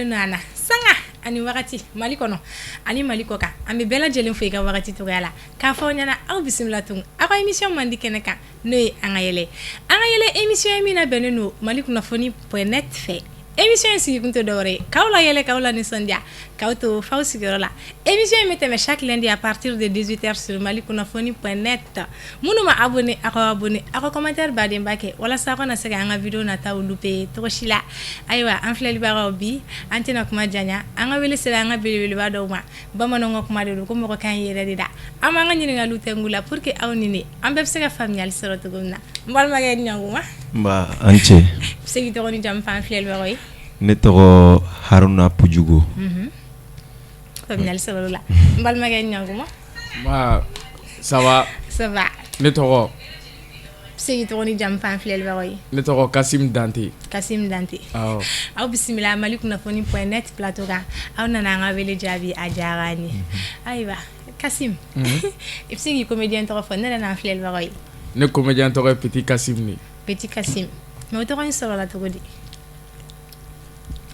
sɔgɔlen don an na sanga ani wagati Mali kɔnɔ ani Mali kɔ kan, an bɛ bɛɛ lajɛlen fo i ka wagati cogoya la k'a fɔ aw ɲɛna aw bisimila tun aw ka émission mandi kɛnɛ kan, n'o ye An ka yɛlɛ. An ka yɛlɛ émission ye min labɛnnen don Mali kunnafoni point net fɛ. Émission in sigikun tɛ dɔwɛrɛ ye k'aw la yɛlɛ, k'aw la nisɔndiya, k'aw to f'aw sigiyɔrɔ la. Émission in bɛ tɛmɛ chaque lundi à partir de 18h sur Mali kunnafoni point net. Minnu ma abonné, aw ka abonné, aw ka commentaire badenba kɛ walasa aw kana se ka an ka vidéo nataw louper cogo si la. Ayiwa, an filɛlibagaw, bi an tɛna kuma janya, an ka wele sera an ka belebeleba dɔw ma. Bamananw ka kuma de don ko mɔgɔ kan yɛrɛ de da. An b'an ka ɲininkaliw tɛngu la pour que aw ni ne an bɛɛ bɛ se ka faamuyali sɔrɔ cogo min na. N balimakɛ, ni ɲankuma. Nba, an cɛ. Se k'i tɔgɔ ni jamu fɔ an filɛlibagaw ye. Ne tɔgɔ Haruna Pujugo. Faamuyali sɔrɔ o la. N balimakɛ, ni ɲankuma. Nba, ça va? Ça va. Ne tɔgɔ Se k'i tɔgɔ ni jamu fɔ an filɛlibagaw ye. Ne tɔgɔ Kasim Dante. Kasim Dante. Awɔ. Aw bisimila Mali kunnafoni point net plateau kan. Aw nana an ka wele jaabi, a diyara an ye. Ayiwa Kasim, i bɛ se k'i comédien tɔgɔ fɔ ne yɛrɛ n'an filɛlibagaw ye? Ne comédien tɔgɔ ye Petit Kasim de. Petit Kasim, mais o tɔgɔ in sɔrɔla cogo di?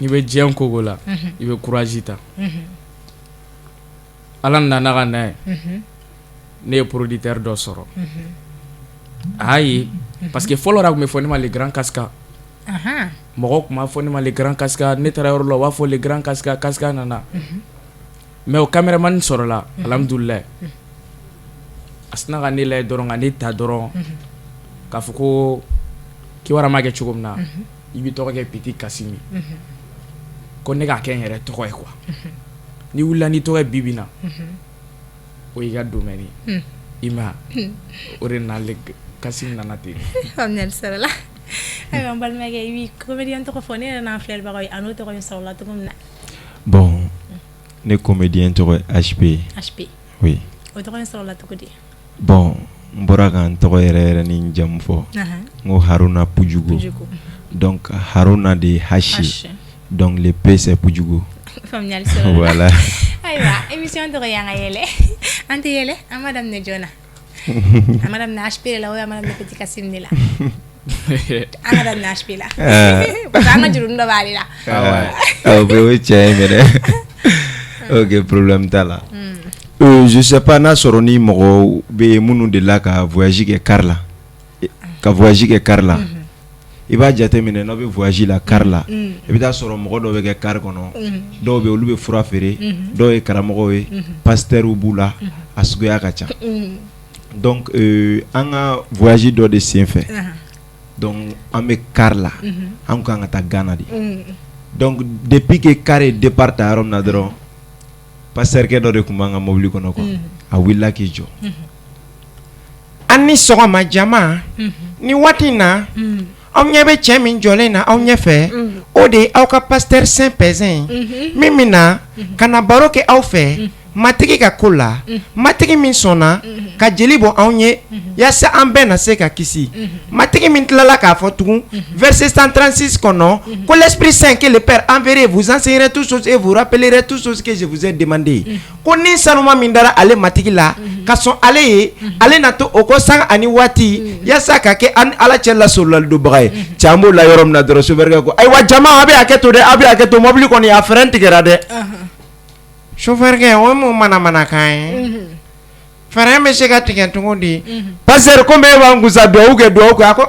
N'i bɛ diɲɛ ko la, i bɛ courage ta. Ala nana ka na ye, ne ye producteur dɔ sɔrɔ a y'a ye, parce que fɔlɔ la, a tun bɛ fɔ ne ma le grand Kaska. Mɔgɔw tun b'a fɔ ne ma le grand Kaska. Ne taara yɔrɔ la, u b'a fɔ le grand Kaska, Kaska nana. Mais o caméraman sɔrɔla, alhamdulilayi, a sinna ka ne lajɛ dɔrɔn, ka ne ta dɔrɔn, k'a fɔ ko kibaruya ma kɛ cogo min na, i b'i tɔgɔ kɛ Petit Kasim ye, ko ne k'a kɛ n yɛrɛ tɔgɔ ye quoi. N'i wulila n'i tɔgɔ ye bi bi in na, o y'i ka domaine ye, i ma ye, o de nana Kasim nana ten. Faamuyali sɔrɔla. Ayiwa n balimakɛ, i b'i comédien tɔgɔ fɔ ne yɛrɛ n'an filɛlibagaw ye, a n'o tɔgɔ in sɔrɔla cogo min na. Bon, ne comédien tɔgɔ ye HP. HP. Oui. O tɔgɔ in sɔrɔla cogo di? Bon, n bɔra ka n tɔgɔ yɛrɛ yɛrɛ ni n jamu fɔ. N ko Haruna Pujugo. Donc Haruna de ye H ye. Donc le P, c'est Pujugo. Faamuyali sɔrɔla. Voilà. Ayiwa, émission tɔgɔ ye An ka yɛlɛ. An tɛ yɛlɛ, an b'a daminɛ joona. An b'a daminɛ HP de la ou an b'a daminɛ Petit Kasim de la? An ka daminɛ HP la. Parce que an ka jurunin dɔ b'ale la. Ah, o ye tiɲɛ ye mɛnɛ. Ok, problème t'a la. Je sais pas n'a sɔrɔ ni mɔgɔw bɛ yen minnu delila ka voyage kɛ car la. Ka voyage kɛ car la. I b'a jateminɛ, n'aw bɛ voyage la car la, i bɛ taa sɔrɔ mɔgɔ dɔw bɛ kɛ car kɔnɔ, dɔw bɛ yen, olu bɛ fura feere, dɔw ye karamɔgɔw ye, pasteur b'u la, a suguya ka ca. Donc an ka voyage dɔ de sen fɛ, donc an bɛ car la, an kan ka taa Ghana de. Donc depuis que car ye départ ta yɔrɔ min na dɔrɔn, pasteur kɛ dɔ de tun b'an ka mobili kɔnɔ quoi. A wulila k'i jɔ. An ni sɔgɔma jama, ni waati in na, aw ɲɛ bɛ cɛ min jɔlen na aw ɲɛfɛ, o de ye aw ka pasteur Saint Pèsin ye, min bɛ na ka na baro kɛ aw fɛ matigi ka ko la, matigi min sɔnna ka jeli bɔ anw ye yaasa an bɛɛ na se ka kisi, matigi min tilala k'a fɔ tugun verset 136 kɔnɔ ko l'esprit saint que le père enverrait vous enseignerait toutes choses et vous rappellerait toutes choses que je vous ai demandé, ko ni sanuma min dara ale matigi la ka sɔn ale ye, ale na to o ko sanga ani waati yaasa ka kɛ an ala cɛ lasololidonbaga ye. Cɛ, an b'o la yɔrɔ min na dɔrɔn, chauffeur ko: "Ayiwa jama, a bɛ hakɛ to dɛ, a bɛ hakɛ to, mobili kɔni a frein tigɛra dɛ." Chauffeur kɛ, o ye mun manamanakan ye? Frein bɛ se ka tigɛ cogo di? Pasteur, komi e b'an kunsa, duwawu kɛ, duwawu kɛ. A ko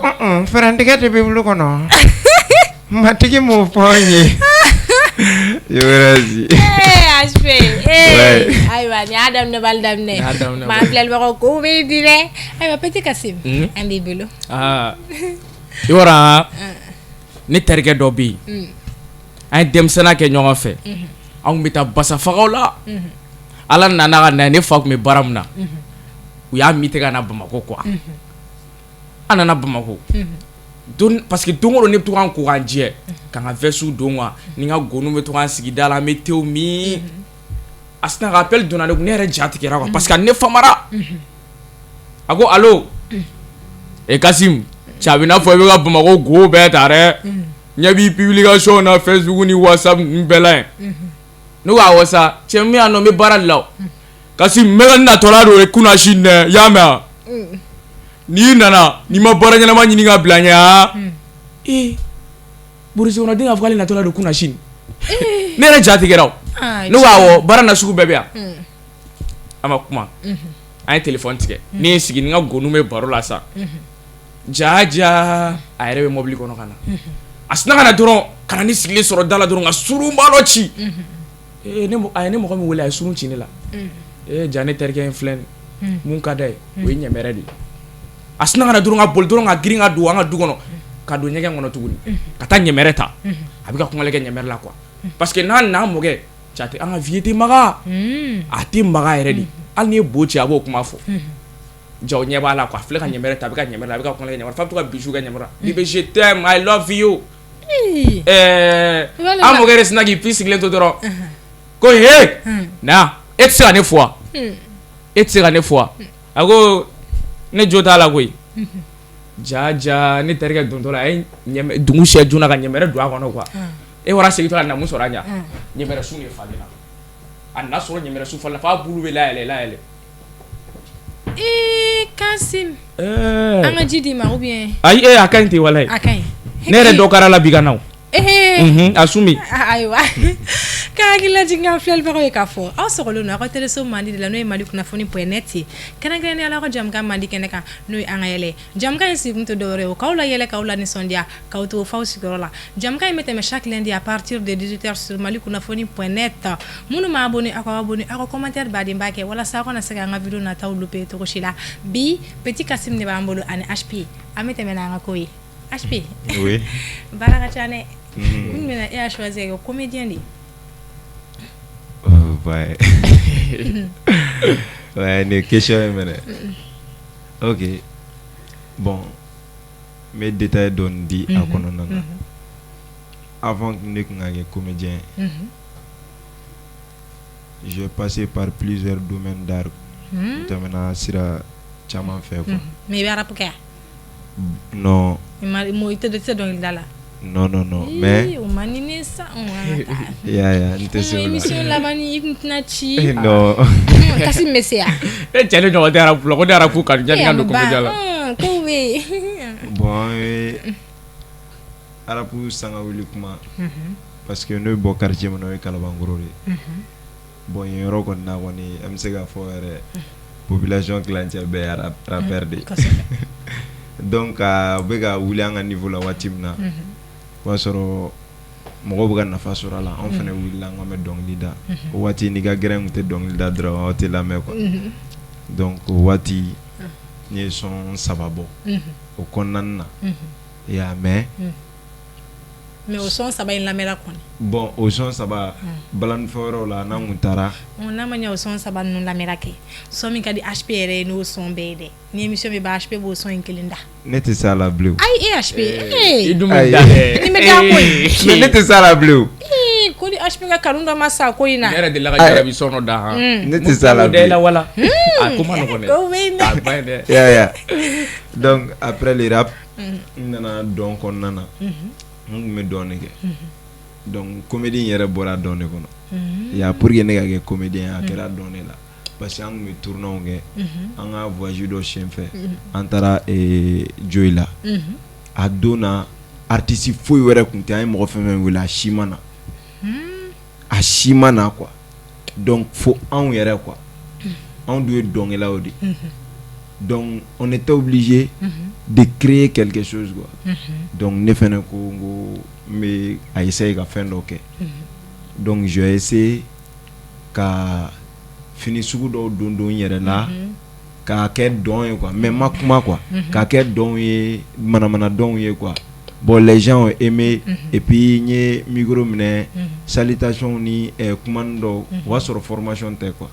frein tigɛ tɛ Bible kɔnɔ, matigi m'o fɔ anw ye. HP, ayiwa, nin y'a daminɛ bali daminɛ. Maa filɛlibagaw ko bɛ di dɛ. Ayiwa Petit Kasim, an b'i bolo. Aa, i b'a ne terikɛ dɔ bɛ yen, an ye denmisɛnninya kɛ ɲɔgɔn fɛ, an tun bɛ taa basafagaw la. Ala nana ka na, ne fa tun bɛ baara min na, u y'a muté ka na Bamakɔ quoi. An nana Bamakɔ don, parce que don o don ne bɛ to k'an ko k'an jɛ, ka n ka veste don quoi, ni n ka goniw bɛ to k'an sigi da la, an bɛ tew min. A sinna ka appel donna ne kun, ne yɛrɛ ja tigɛra quoi, parce que ne famara. A ko: "Allo, e Kasim, cɛ, a bɛ n'a fɔ i bɛ ka Bamakɔ go bɛɛ ta dɛ, ɲɛ b'i publication na Facebook ni WhatsApp ninnu bɛɛ la yen." Ne ko: "Awɔ sa cɛ, n bɛ yan nɔ, n bɛ baara de la o." "Kasim, n bɛ ka n natɔla don Kunasini dɛ, i y'a mɛn wa? N'i nana, n'i ma baara ɲɛnama ɲini ka bila n ɲɛ, aa, ee, brousse kɔnɔden k'a fɔ k'ale natɔla don Kunasini." Ne yɛrɛ ja tigɛra o. Ne ko awɔ, baara na sugu bɛɛ bɛ yan. A ma kuma, an ye téléphone tigɛ. Ne ye n sigi ni n ka gonu bɛ baro la sa, ja ja, a yɛrɛ bɛ mobili kɔnɔ ka na. A sinna ka na dɔrɔn, ka na ne sigilen sɔrɔ da la dɔrɔn, ka surunba dɔ ci. Ee, ne a ye ne mɔgɔ min wele, a ye surun ci ne la. Ee, ja, ne terikɛ in filɛ nin, mun ka d'a ye, o ye ɲɛmɛrɛ de ye. A sinna ka na dɔrɔn, ka boli dɔrɔn, ka girin ka don an ka du kɔnɔ, ka don ɲɛgɛn kɔnɔ tuguni, ka taa ɲɛmɛrɛ ta. A bɛ ka kunkɛ kɛ ɲɛmɛrɛ la quoi, parce que n'a n'a mɔkɛ jate, an ka vie tɛ maga, a tɛ maga yɛrɛ de. Hali n'i ye bo ci, a b'o kuma fɔ. Ja, o ɲɛ b'a la quoi. A filɛ ka ɲɛmɛrɛ ta, a bɛ ka ɲɛmɛrɛ la, a bɛ ka kunkɛ kɛ ɲɛmɛrɛ, f'a bɛ to ka bisou kɛ ɲɛmɛrɛ la. Bébé, je t'aime, I love you. Ɛɛ, an mɔkɛ yɛrɛ sinna k'i pi sigilen to dɔrɔn ko: "He, na, e tɛ se ka ne fo wa? E tɛ se ka ne fo wa?" A ko: "Ne jo t'a la koyi." Ja ja, ne terikɛ dontɔ la, a ye ɲɛmɛ dugu sɛ joona ka ɲɛmɛrɛ don a kɔnɔ quoi. E wara segintɔ la, na mun sɔrɔ a ɲa? Ɲɛmɛrɛ sun de falenna. A nana sɔrɔ ɲɛmɛrɛ sun falenna f'a bulu bɛ layɛlɛ layɛlɛ. Ee Kasim, an ka ji d'i ma ou bien? Ayi, e, a ka ɲi ten, walayi. A ka ɲi. Ne yɛrɛ dɔ kɛra la bi ka na o. Ehe. A sun bɛ. Ayiwa, ka hakili lajigin an filɛlibagaw ye k'a fɔ aw sɔgɔlen don aw ka teleso mandi de la, n'o ye Mali kunnafoni.net ye, kɛrɛnkɛrɛnnenya la aw ka jamukan mandi kɛnɛ kan, n'o ye an ka yɛlɛ. Jamukan in sigikun tɛ dɔwɛrɛ ye o k'aw la yɛlɛ, k'aw la nisɔndiya, k'aw to f'aw sigiyɔrɔ la. Jamukan in bɛ tɛmɛ chaque lundi à partir de 18h sur Mali kunnafoni.net. Minnu ma abonné, aw ka abonné, aw ka commentaire baden b'a kɛ walasa aw kana se k'an ka vidéo nataw louper cogo si la. Bi, Petit Kasim de b'an bolo ani HP. An bɛ tɛmɛ n'an ka ko ye. HP. Oui. Baara ka ca dɛ. Kun jumɛn na e y'a choisi ka kɛ comédien de ye? Oh, ouais. Ouais, nin question ye minɛ. Ok. Bon, n bɛ détail dɔɔni di a kɔnɔna na. Avant que ne kun ka kɛ comédien ye, j'ai passé par plusieurs domaines d'art. N tɛmɛna sira caman fɛ quoi. Mais i bɛ rap kɛ yan? Non. I ma i tɛ dɔnkilida la? Non, non, non, mais o man di ne sa. Ya ya, n tɛ se o la. Émission laban ni i kun tɛna ci. Non. Kasim bɛ se yan. E cɛ, ne ɲɔgɔn tɛ rap la ko ne rap kanu yanni ka don comédien la. Kow bɛ yen. Bon, an ye rap sanga wuli kuma parce que ne bɛ bɔ quartier min na, o ye Kalabankɔrɔ de ye. Bon, yen yɔrɔ kɔni na kɔni, an bɛ se k'a fɔ yɛrɛ, population tilancɛ bɛɛ ye rappeur de ye. Donc a bɛ ka wuli an ka niveau la waati min na, o y'a sɔrɔ mɔgɔw bɛ ka nafa sɔrɔ a la. Anw fana wulila an bɛ dɔnkili da. O waati, n'i ka gɛrɛn tun tɛ dɔnkili da dɔrɔn, aw tɛ lamɛn quoi. Donc o waati, n ye son saba bɔ o kɔnɔna na, i y'a mɛn. Mais o son saba in lamɛnna kɔni? Bon, o son saba, balani fɔyɔrɔw la, n'an kun taara. N'a ma ɲɛ o son saba ninnu lamɛnna kɛ, son min ka di HP yɛrɛ ye, n'o son bɛɛ ye dɛ, ni émission bɛ ban, HP b'o son in kelen da. Ne tɛ se a la bilen o. Ayi, e HP. I dun bɛ da dɛ. Ni bɛ da koyi. Mais ne tɛ se a la bilen o. Ee, ko ni HP ka kanu dɔ ma sa ko in na. Ne yɛrɛ delila ka jarabi son dɔ da han. Ne tɛ se a la bilen. bilen. Wala a ko ma nɔgɔn dɛ. Ko bɛ yen dɛ. A ba ye dɛ. Ya ya, donc après le rap, n nana dɔn kɔnɔna na. N kun bɛ dɔn de kɛ, donc comédie in yɛrɛ bɔra dɔn de kɔnɔ ya. Pour que ne ka kɛ comédien, a kɛra dɔn de la, parce que an kun bɛ tournée kɛ. An ka voyage dɔ sen fɛ, an taara Joyila. A don na, artiste foyi wɛrɛ kun tɛ. An ye mɔgɔ fɛn fɛn wele, a si ma na, a si ma na quoi. Donc fo anw yɛrɛ quoi. Anw dun ye dɔnkɛlaw de, donc on était obligé de créer quelque chose quoi. Donc ne fɛnɛ ko n ko n bɛ a essayer ka fɛn dɔ kɛ. Donc j'ai essayé ka fini sugu dɔw don don n yɛrɛ la k'a kɛ dɔn ye quoi, mais n ma kuma quoi, k'a kɛ dɔn ye, manamana dɔnw ye quoi. Bon, les gens ont aimé. Et puis n ye micro minɛ, salutation ni kumani dɔw. O b'a sɔrɔ formation tɛ quoi,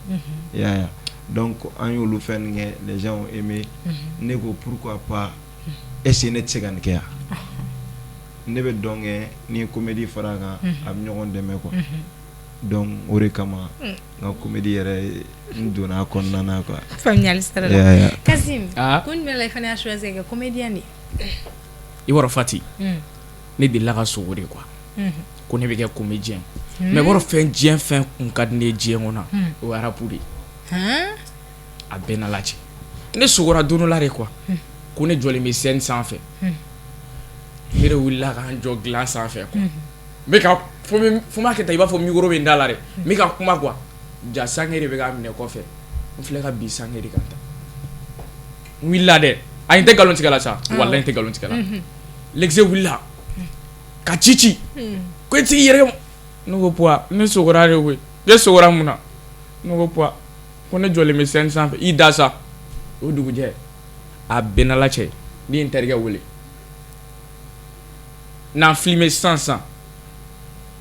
i y'a ye. Donc an y'olu fɛn kɛ, les gens ont aimé. Ne ko pourquoi pas, est-ce que ne tɛ se ka nin kɛ yan? Ne bɛ dɔn kɛ, ni ye comédie fara a kan, a bɛ ɲɔgɔn dɛmɛ quoi. Donc o de kama n ka comédie yɛrɛ, n donna a kɔnɔna na quoi. Faamuyali sɔrɔ la. Ya ya. Kasim. Ah. Kun jumɛn la i fana y'a choisi ka kɛ comédien de ye? I b'a dɔn Fati, ne delila ka sogo de quoi ko ne bɛ kɛ comédien. Mais i b'a dɔn, fɛn diɲɛ fɛn kun ka di ne ye diɲɛ kɔnɔ, o ye rap de ye. A bɛɛ n'Ala cɛ, ne sogora don dɔ la de quoi, ko ne jɔlen bɛ scène sanfɛ. Ne de wulila k'an jɔ dilan sanfɛ quoi, n bɛ ka Fo n b'a kɛ tan, i b'a fɔ micro bɛ n da la dɛ, n bɛ ka kuma quoi. Ja sange de bɛ k'a minɛ kɔfɛ, n filɛ ka bin sange de kan tan. N wulila dɛ, ayi, n tɛ nkalon tigɛ la sa, walahi n tɛ nkalon tigɛ la. L'exe wulila ka ci ci ko e tɛ se k'i yɛrɛ kɛ. Ne ko Puwa, ne sogora de koyi. Ne sogora mun na? Ne ko Puwa, ko ne jɔlen bɛ scène sanfɛ, i da sa. O dugujɛ, a bɛn n'Ala cɛ, ne ye n terikɛ wele n'an filmer sisan sisan,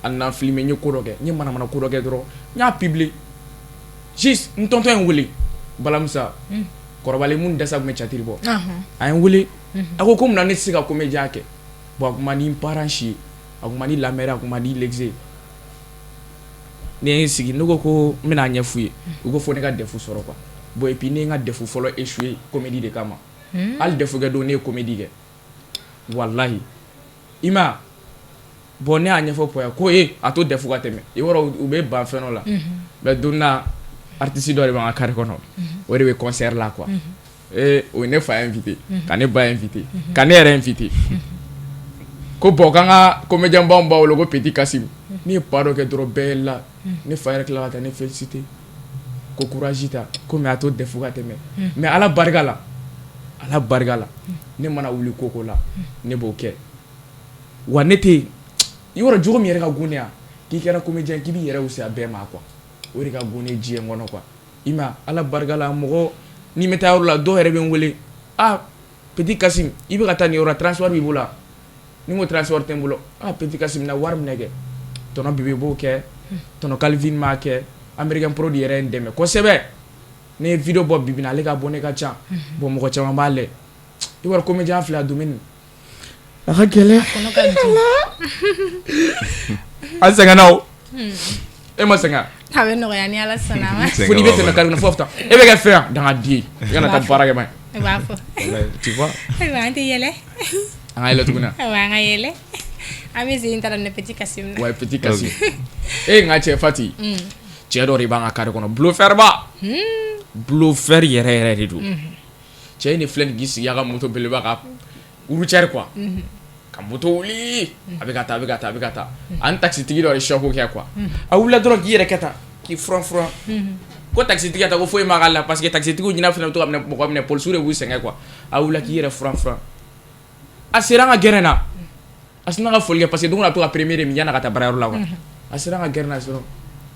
a n'an filmer. N ye ko dɔ kɛ, n ye manamana ko dɔ kɛ dɔrɔn, n y'a publier juste. N tonton ye n wele, Balamusa kɔrɔbalen mun dasa tun bɛ catiri bɔ, a ye n wele, a ko ko munna ne tɛ se ka comédien kɛ. Bon, a kun man di n parents si ye, a kun man di la mère, a kun man di l'exe. Ne ye n sigi, ne ko ko n bɛna ɲɛf'u ye. U ko fo ne ka DEF sɔrɔ quoi. Bon, et puis ne ye n ka DEF fɔlɔ échoué comédie de kama. Hali DEF kɛ don, ne ye comédie kɛ, walahi i ma. Bon, ne y'a ɲɛfɔ Pɔya ko e a to DEF ka tɛmɛ, i yɔrɔ u bɛ ban fɛn dɔ la. Mais don na, artiste dɔ de b'an ka carré kɔnɔ, o de bɛ concert la quoi. Ee, o ye ne fa invité, ka ne ba invité, ka ne yɛrɛ invité, ko bon, k'an ka comédien baw b'a wele ko Petit Kassim. Ne ye pas dɔ kɛ dɔrɔn, bɛɛ yɛlɛla. Ne fa yɛrɛ tilala ka taa ne félicité ko courage ta, ko mais a to DEF ka tɛmɛ. Mais Ala barika la, Ala barika la, ne mana wuli ko ko la, ne b'o kɛ. Wa ne tɛ i yɔrɔ jogo min yɛrɛ ka go ne ya, k'i kɛra comédien, k'i b'i yɛrɛ wusaya bɛɛ ma quoi, o de ka go ne diɲɛ kɔnɔ quoi. I ma, Ala barika la, mɔgɔ n'i bɛ taa yɔrɔ la, dɔw yɛrɛ bɛ n wele: ah Petit Kassim, i bɛ ka taa nin yɔrɔ la, transport b'i bolo wa? Ni n ko transport tɛ n bolo, ah Petit Kassim, na wari minɛ kɛ. Tonton Bibi b'o kɛ, tonton Calvin m'a kɛ, Américain Pro yɛrɛ ye n dɛmɛ kosɛbɛ. Ne ye vidéo bɔ bibi in na, ale ka abonné ka ca. Bon, mɔgɔ caman b'a lajɛ. I b'a dɔn, comédien filɛ, a domaine a ka gɛlɛn. Kɔnɔ ka dun. An sɛgɛnna o, e ma sɛgɛn? A bɛ nɔgɔya ni Ala sɔnna a ma. Fo n'i bɛ tɛmɛ kari fo tan, e bɛ kɛ fɛn yan dangaden ye, i kana taa baara kɛ ma. I b'a fɔ. Tu vois. Ayiwa, an tɛ yɛlɛ. An ka yɛlɛ tuguni. Ayiwa, an ka yɛlɛ, an bɛ sen ta daminɛ Petit Kassim na. Ouais, Petit Kassim, e n ka cɛ Fati, cɛ dɔ de b'an ka carré kɔnɔ, bluffeur ba, bluffeur yɛrɛ yɛrɛ de don. Cɛ in de filɛ nin, k'i sigi a ka moto belebeleba kan, routière quoi, ka moto wuli, a bɛ ka taa, a bɛ ka taa, a bɛ ka taa. Ani taxitigi dɔ ye choc kɛ quoi. A wulila dɔrɔn k'i yɛrɛ kɛ tan, k'i furan furan, ko taxitigi ka taa, ko foyi ma k'ale la, parce que taxitigiw ɲinɛ fana bɛ to ka minɛ, mɔgɔ minɛ, polisiw de b'u sɛgɛn quoi. A wulila k'i yɛrɛ furan furan, a sera an ka gɛrɛn na, a sinna ka foli kɛ, parce que don o don a bɛ to ka premier de min yan'a ka taa baarayɔrɔ la quoi. A sera an ka gɛrɛn na dɔrɔn,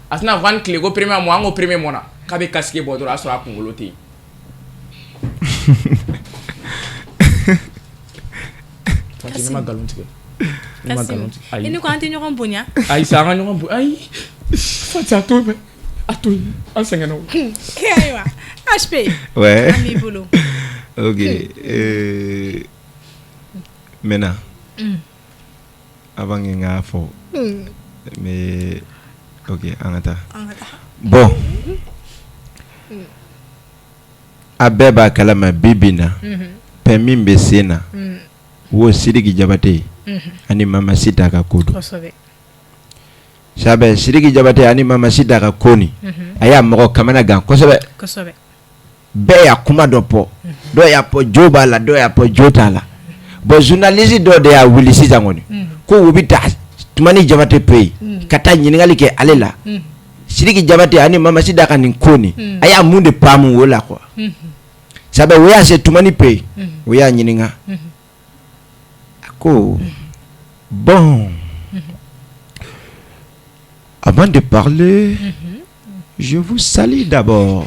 a sinna k'a fɔ an ni tile, ko premier mɔ, an ko premier mɔ na, k'a bɛ casque bɔ dɔrɔn, a y'a sɔrɔ a kunkolo tɛ yen. Fati, ne ma nkalon tigɛ, ne ma nkalon tigɛ, ayi. I ni ko an tɛ ɲɔgɔn bonya. Ayi sa, an ka ɲɔgɔn bonya, ayi Fati, a to yen, a to yen, an sɛgɛnna o. Ayiwa, HP. Ouais. An b'i bolo. Ok. Maintenant, avant que n k'a fɔ, mais ok, an ka taa. An ka taa. Bon, a bɛɛ b'a kalama bi bi in na, pɛ min bɛ sen na, wo Sidiki Jabate ani Mama Sita ka ko don. Sabɛ Sidiki Jabate ani Mama Sita ka ko nin, a y'a mɔgɔ kamana gan kosɛbɛ. Bɛɛ y'a kuma dɔ pɔ, dɔw y'a pɔ jo b'a la, dɔw y'a pɔ jo t'a la. Bon, journaliste dɔ de y'a wuli sisan kɔni, ko u bɛ taa Tumani Jabate pe yen ka taa ɲininkali kɛ ale la, Sidiki Jabate ani Mama Sita ka nin ko nin, a y'a mun de paamu o la quoi. Sabɛ o y'a se Tumani pe yen, o y'a ɲininka, a ko: bon, avant de parler, je vous salue d'abord.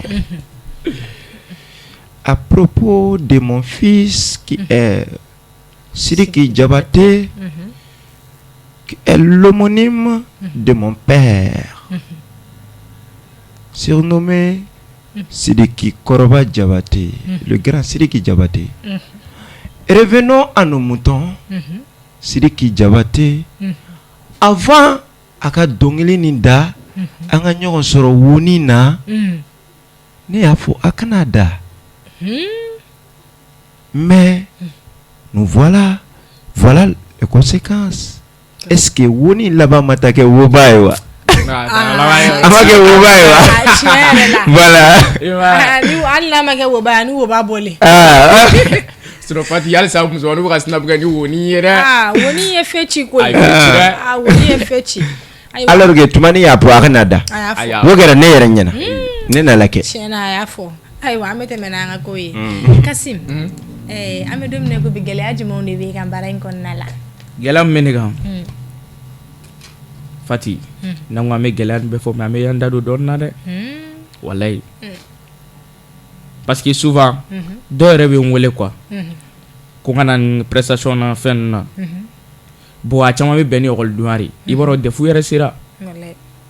À propos de mon fils qui est Sidiki Diabaté, qui est l'homonyme de mon père, surnommé Sidiki Koroba Diabaté, le grand Sidiki Diabaté. Revenons à nos moutons. Sidiki Diabaté, avant a ka dɔnkili nin da, an ka ɲɔgɔn sɔrɔ woni na, ne y'a fɔ a kana da. Mais nous voilà, voilà les conséquences. Est-ce que woni laban ma taa kɛ woba ye wa? A ma kɛ woba ye wa? Tiɲɛ yɛrɛ la. Voilà. Hali n'a ma kɛ woba ye, ani woba bɔlen. Ah. Sinon Fati, hali sa musomaninw bɛ ka snap kɛ ni woni ye dɛ. Aa, woni ye fɛn ci koyi. A ye fɛn ci dɛ. Aa, woni ye fɛn ci. Alors que Tumani y'a fɔ a kana da. O kɛra ne yɛrɛ ɲɛna, ne nana kɛ. Tiɲɛna, a y'a fɔ. Ayiwa, an bɛ tɛmɛ n'an ka ko ye. Kasim, an bɛ don min na ko bi, gɛlɛya jumɛnw de bɛ kan baara in kɔnɔna la? Gɛlɛya min bɛ ne kan, Fati, n'an ko an bɛ gɛlɛya nin bɛɛ fɔ, mais an bɛ yan da don dɔɔnin na dɛ, walayi, parce que souvent dɔw yɛrɛ bɛ n wele quoi, ko n ka na nin prestation na, fɛn ninnu na. Bon, a caman bɛ bɛn ni ekɔlidenya de ye. I b'a dɔn, DEF yɛrɛ sera,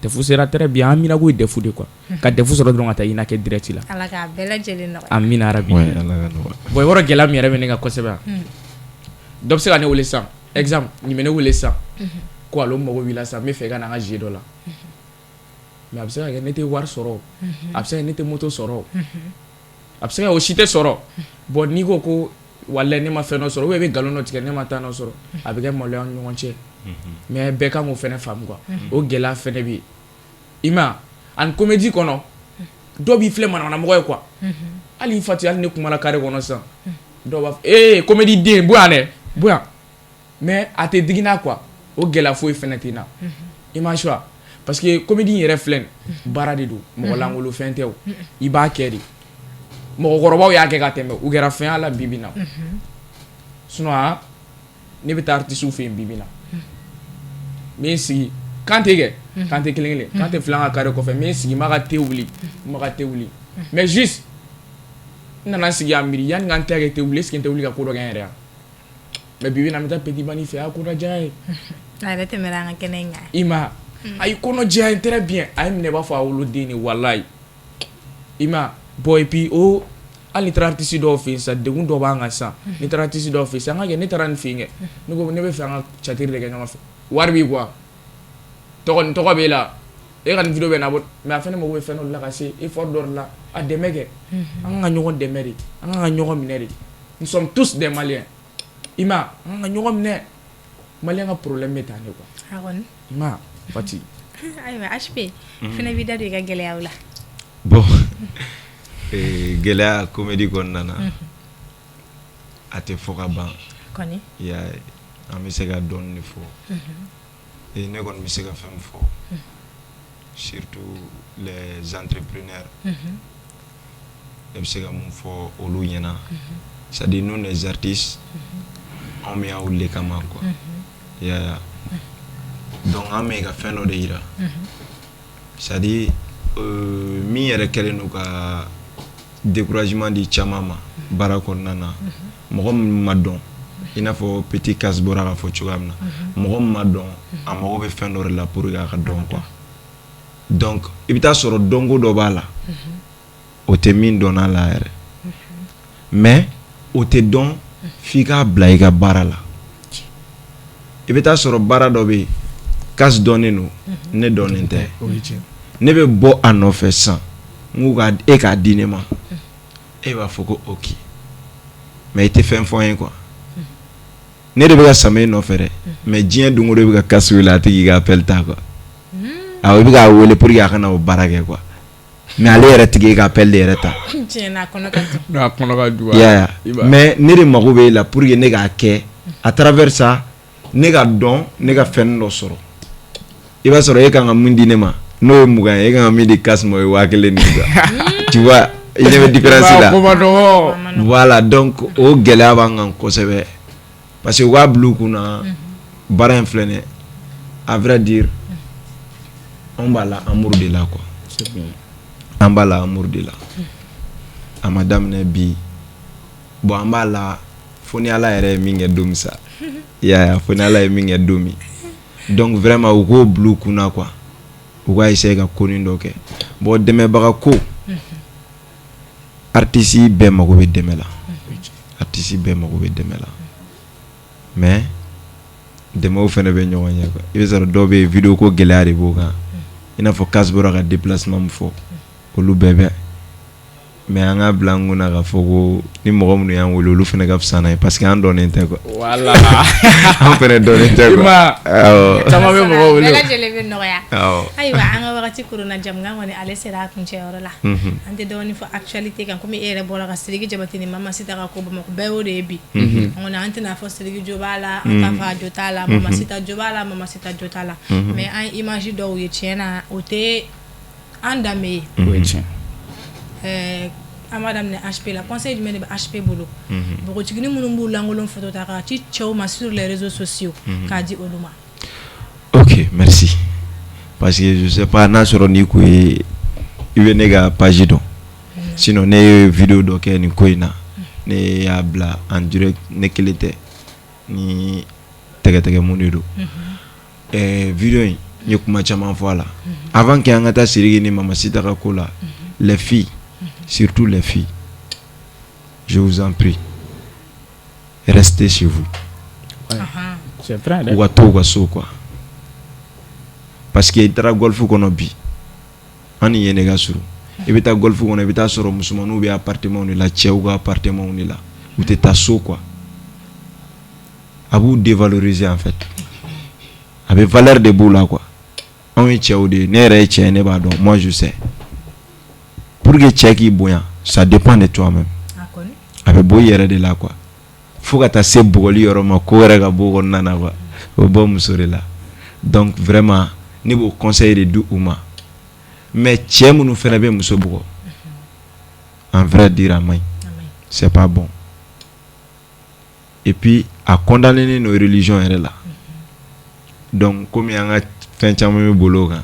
DEF sera très bien. An miiri ko ye DEF de quoi, ka DEF sɔrɔ dɔrɔn ka taa INA kɛ direct la. Ala k'a bɛɛ lajɛlen nɔgɔya. Amina yarabi. Bon, i b'a dɔn, gɛlɛya min yɛrɛ bɛ ne kan kosɛbɛ, dɔ bɛ se ka ne wele sisan, exemple, nin bɛ ne wele sisan ko allo, n mago b'i la sisan, n bɛ fɛ i ka na an ka jeu dɔ la. Mais a bɛ se ka kɛ ne tɛ wari sɔrɔ, a bɛ se ka kɛ ne tɛ moto sɔrɔ, a bɛ se ka kɛ o si tɛ sɔrɔ. Bon, n'i ko ko walayi, ne ma fɛn dɔ sɔrɔ, ou bien i bɛ nkalon dɔ tigɛ, ne ma taa dɔ sɔrɔ, a bɛ kɛ maloya ni ɲɔgɔn cɛ. Mais bɛɛ kan k'o fɛnɛ faamu quoi, o gɛlɛya fɛnɛ bɛ yen. I ma ani comédie kɔnɔ, dɔw b'i filɛ manamanamɔgɔ ye quoi. Hali Fati, hali ne kumana carré kɔnɔ sisan, dɔw b'a fɔ: ee, comédie den, bɔ yan dɛ, bɔ yan. Mais a tɛ digi n na quoi, o gɛlɛya foyi fɛnɛ tɛ n na. I ma choix, parce que comédie in yɛrɛ filɛ nin, baara de don, mɔgɔ lankolon fɛn tɛ o. I b'a kɛ de, mɔgɔkɔrɔbaw y'a kɛ ka tɛmɛ, u kɛra fɛn la bi bi in na. Sinon ne bɛ taa artiste fɛ yen bi bi in na, n bɛ n sigi Kante kɛ, Kante kelen kelen, Kante filɛ an ka carré kɔfɛ, n bɛ n sigi, n b'a ka thé wuli, n b'a ka thé wuli. Mais juste n nana n sigi a miiri, yanni n ka n ta kɛ thé wuli, est ce que n tɛ wuli ka ko dɔ kɛ n yɛrɛ ye? Mais bi bi in na, n bɛ taa Petit Bani fɛ, a y'a kɔnɔ diya ye. A yɛrɛ tɛmɛna an ka kɛnɛ in kan. I ma a y'i kɔnɔ diya ye très bien, a ye minɛ i b'a fɔ a woloden de, walayi. I ma bon, et puis o hali n'i taara artiste dɔw fɛ yen sisan, degun dɔ b'an kan sisan. N'i taara artiste dɔw fɛ yen sisan, an ka kɛ, ne taara nin fɛ yen kɛ, ne ko ne bɛ fɛ an ka théâtre de kɛ ɲɔgɔn fɛ, wari b'i quoi, tɔgɔ nin tɔgɔ b'e la, e ka nin vidéo bɛ na bɔ, mais a fɛnɛ mago bɛ fɛn dɔ de la ka se effort dɔ de la, a dɛmɛ kɛ. An kan ka ɲɔgɔn dɛmɛ de, an kan ka ɲɔgɔn minɛ de. Nous sommes tous des Maliens. I ma an kan ka ɲɔgɔn minɛ. Malien ka problème bɛ tan de quoi. A kɔni. I ma Fati. Ayiwa, HP fɛnɛ b'i da don i ka gɛlɛyaw la. Bon, gɛlɛya comédie kɔnɔna na, a tɛ fɔ ka ban. Kɔni. I y'a ye, an bɛ se ka dɔɔnin de fɔ. Ne kɔni bɛ se ka fɛn min fɔ, surtout les entrepreneurs, ne bɛ se ka mun fɔ olu ɲɛna? C'est à dire, nous les artistes, anw bɛ yan olu de kama quoi. I y'a ye, donc an bɛ ka fɛn dɔ de yira, c'est à dire min yɛrɛ kɛlen don ka découragement di caman ma baara kɔnɔna na, mɔgɔ min ma dɔn, i n'a fɔ Petit Cas bɔra k'a fɔ cogoya min na, mɔgɔ min ma dɔn, a mago bɛ fɛn dɔ de la pour que a ka dɔn quoi. Donc i bɛ taa sɔrɔ dɔnko dɔ b'a la, o tɛ min dɔn a la yɛrɛ, mais o tɛ dɔn f'i k'a bila i ka baara la. I bɛ taa sɔrɔ baara dɔ bɛ yen, Cas dɔnnen don, ne dɔnnen tɛ. Ne bɛ bɔ a nɔfɛ sisan, n ko ka e k'a di ne ma, e b'a fɔ ko ok, mais i tɛ fɛn fɔ n ye quoi. Ne de bɛ ka sama e nɔfɛ dɛ, mais diɲɛ don o don e bɛ ka Cas wele, a tɛ k'i ka appel ta quoi. Awɔ, i bɛ k'a wele pour que a ka na o baara kɛ quoi, mais ale yɛrɛ tɛ k'e ka appel de yɛrɛ ta. Tiɲɛna, a kɔnɔ ka dun. A kɔnɔ ka dun. I y'a ye, mais ne de mago bɛ e la pour que ne k'a kɛ, à travers ça, ne ka dɔn, ne ka fɛn dɔ sɔrɔ. I b'a sɔrɔ e kan ka mun di ne ma, n'o ye 20 ye, e kan ka min di Cas ma, o ye 1000 de ye quoi. Tu vois, i ɲɛ bɛ différence la. Voilà, donc o gɛlɛya b'an kan kosɛbɛ, parce que u k'a bila u kunna, baara in filɛ nin ye, à vrai dire, anw b'a la amour de la quoi, an b'a la amour de la. A ma daminɛ bi. Bon, an b'a la fo ni Ala yɛrɛ ye min kɛ don min sa, i y'a ye, fo ni Ala ye min kɛ don min. Donc vraiment, u k'o bila u kunna quoi, u ka essayer ka konin dɔ kɛ. Bon, dɛmɛbaga ko, artiste bɛɛ mago bɛ dɛmɛ la, artiste bɛɛ mago bɛ dɛmɛ la, mais dɛmɛw fana bɛ ɲɔgɔn ɲɛ quoi. I bɛ sɔrɔ dɔw bɛ yen, vidéo ko gɛlɛya de b'o kan, i n'a fɔ Cas bɔra ka déplacement min fɔ, olu bɛɛ bɛ. Mais an ka bila an kunna k'a fɔ ko ni mɔgɔ minnu y'an wele, olu fana ka fisa n'an ye, parce que an dɔnnen tɛ quoi. Voilà. An fana dɔnnen tɛ quoi. I ma Awɔ. Caman bɛ mɔgɔw wele. Bɛɛ lajɛlen bɛ nɔgɔya. Awɔ. Ayiwa, an ka wagati koronna, jamukan kɔni ale sera a kuncɛyɔrɔ la. An tɛ dɔɔnin fɔ actualité kan, komi e yɛrɛ bɔra ka Sidiki Jabate ni Mama Sita ka ko, Bamakɔ bɛɛ y'o de ye bi. An kɔni, an tɛna fɔ Sidiki jo b'a la, an t'a fɔ a jo t'a la, Mama Sita jo b'a la, Mama Sita jo t'a la, mais an ye image dɔw ye, tiɲɛ na, o tɛ an danbe ye. O ye tiɲɛ. An b'a daminɛ HP la. Conseil jumɛn de bɛ HP bolo npogotiginin minnu b'u lankolon photo ta k'a ci cɛw ma sur les réseaux sociaux, k'a di olu ma? Ok, merci. Parce que je sais pas n'a sɔrɔ n'i ko ye, i bɛ ne ka page dɔn. Sinon ne ye vidéo dɔ kɛ nin ko in na. Ne y'a bila en direct, ne kelen tɛ. Ni tɛgɛ mun de don. Vidéo in, n ye kuma caman fɔ a la. Avant que an ka taa Sidiki ni Mama Sita ka ko la, les filles, surtout les filles, je vous en prie, restez chez vous. C'est vrai dɛ. U ka to u ka so quoi, parce que i taara golf kɔnɔ bi, an ni yen de ka surun. I bɛ taa golf kɔnɔ, i bɛ taa sɔrɔ musomaninw bɛ appartement de la, cɛw ka appartement de la, u tɛ taa so quoi. A b'u dévaloriser en fait, a bɛ valeur de b'u la quoi. Anw ye cɛw de ye, ne yɛrɛ ye cɛ ye, ne b'a dɔn, moi je sais, pour que cɛ k'i bonya, ça dépend de toi-même. A kɔni. A bɛ bɔ i yɛrɛ de la quoi, fo ka taa se bugɔli yɔrɔ ma, ko yɛrɛ ka bɔ o kɔnɔna na quoi, o bɛ bɔ muso de la. Donc vraiment, ne b'o conseil de di u ma. Mais cɛ minnu fana bɛ muso bugɔ, en vrai dire, a man ɲi. A man ɲi. C'est pas bon, et puis a condamné nos religions yɛrɛ la. Donc komi an ka fɛn caman bɛ boli o kan,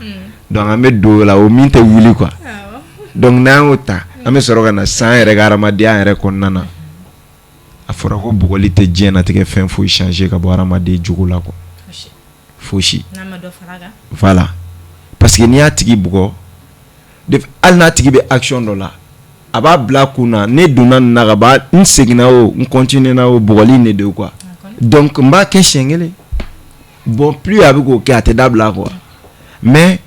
donc an bɛ don o la, o min tɛ wuli quoi. Donc n'an y'o ta, an bɛ sɔrɔ ka na san yɛrɛ ka hadamadenya yɛrɛ kɔnɔna na. A fɔra ko bugɔli tɛ diɲɛnatigɛ fɛn foyi changer ka bɔ hadamaden jogo la quoi. Fosi. Fosi. N'a ma dɔ fara a kan. Voilà, parce que n'i y'a tigi bugɔ, hali n'a tigi bɛ action dɔ la, a b'a bila a kun na, ne donna nin na ka ban, n seginna o, n continuer na o, bugɔli in de don quoi. A kɔni. Donc n b'a kɛ siɲɛ kelen. Bon, plus a bɛ k'o kɛ, a tɛ dabila quoi. Mais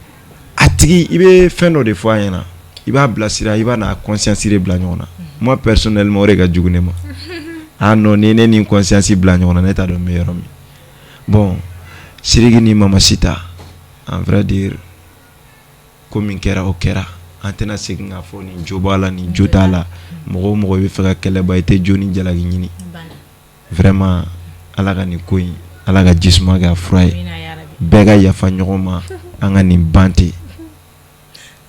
a tigi, i bɛ fɛn dɔ de fɔ a ɲɛna, i b'a bilasira, i b'a n'a conscience de bila ɲɔgɔn na. Moi personnellement, o de ka jugu ne ma. Ah non, ni ne ni conscience bila ɲɔgɔn na, ne t'a dɔn n bɛ yɔrɔ min. Bon, Sidiki ni Mama Sita, en vrai dire, ko min kɛra, o kɛra. An tɛna segin k'a fɔ nin jo b'a la, nin jo t'a la. Mɔgɔ o mɔgɔ i bɛ fɛ ka kɛlɛ ban, i tɛ jo ni jalaki ɲini. Banna. Vraiment, Ala ka nin ko in, Ala ka jisuma kɛ a fura ye. Amina ya rabi. Bɛɛ ka yafa ɲɔgɔn ma, an ka nin ban ten.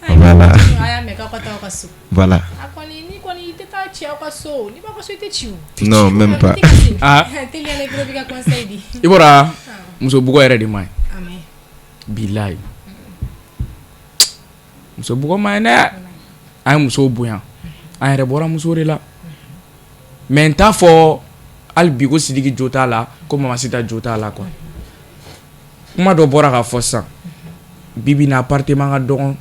Ayiwa, Voilà. a y'a mɛn k'aw ka taa aw ka so. Voilà. A kɔni, ni kɔni i tɛ taa ci aw ka so, n'i b'a ka so, i tɛ ci o. Non, même pas. I tɛ kasi. Ah. Teliyala, i bolo b'i ka conseil di. I bɔra, muso bugɔ yɛrɛ de man ɲi. A man ɲi. Bilayi, muso bugɔ man ɲi dɛ. An ye musow bonya, an yɛrɛ bɔra musow de la. Mais n t'a fɔ hali bi ko Sidiki jo t'a la, ko Mama Sita jo t'a la quoi. Kuma dɔ bɔra k'a fɔ sisan, bi bi in na, appartement ka dɔgɔn,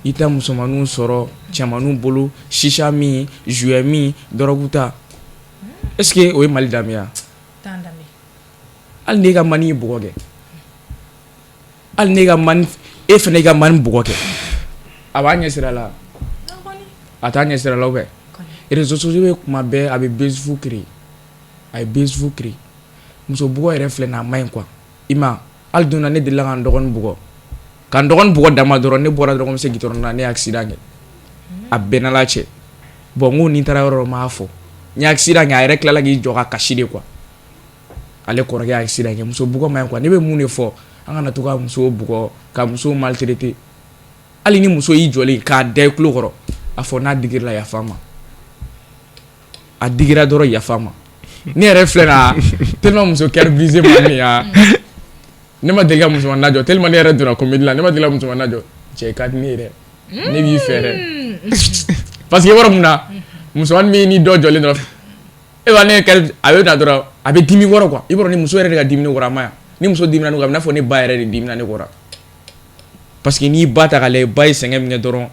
i tɛ musomaninw sɔrɔ cɛmaninw bolo, chicha min, jouet min, drogue ta. Est ce que o ye Mali danbe ye wa? T'an danbe. Hali n'e ka mani ye bugɔ kɛ, hali n'e ka mani, e fana ka mani bugɔ kɛ, a b'a ɲɛ sira la. A kɔni. A t'a ɲɛ sira la ou bien? Kɔni. Réseaux sociaux bɛ kuma bɛɛ, a bɛ buzz fu créer, a ye buzz fu créer. Muso bugɔ yɛrɛ filɛ nin ye, a man ɲi quoi. I ma hali don na, ne delila ka n dɔgɔnin bugɔ, ka n dɔgɔnin bugɔ dama dɔrɔn, ne bɔra dɔrɔn, n bɛ se goudron na, ne ye accident kɛ. A bɛɛ n'Ala cɛ. Bon, n ko ni n taara yɔrɔ dɔ, n b'a fɔ n ye accident kɛ. A yɛrɛ tilala k'i jɔ ka kasi de quoi. Ale kɔrɔkɛ ye accident kɛ. Muso bugɔ man ɲi quoi. Ne bɛ mun de fɔ? An kana to ka musow bugɔ, ka musow maltraiter. Hali ni muso y'i jɔlen k'a da i tulo kɔrɔ, a fɔ n'a digir'i la, yafa n ma. A digira dɔrɔn, yafa n ma. Ne yɛrɛ filɛ na, tellement muso cœur brisé ma ne ya, ne ma deli ka musoman lajɔ, tellement ne yɛrɛ donna comédie la, ne ma deli ka musoman lajɔ. Cɛ, i ka di ne ye dɛ, ne b'i fɛ dɛ. Parce que yɔrɔ mun na, musoman min ni dɔ jɔlen dɔrɔn, e b'a ne cœur, a bɛ na dɔrɔn, a bɛ dimi kɔrɔ quoi. I b'a dɔn, ni muso yɛrɛ de ka dimi ne kɔrɔ, a ma ɲi. Ni muso dimina ne kɔrɔ, a bɛ n'a fɔ ne ba yɛrɛ de dimina ne kɔrɔ. Parce que n'i ba ta k'a lajɛ, ba ye sɛgɛn min kɛ dɔrɔn,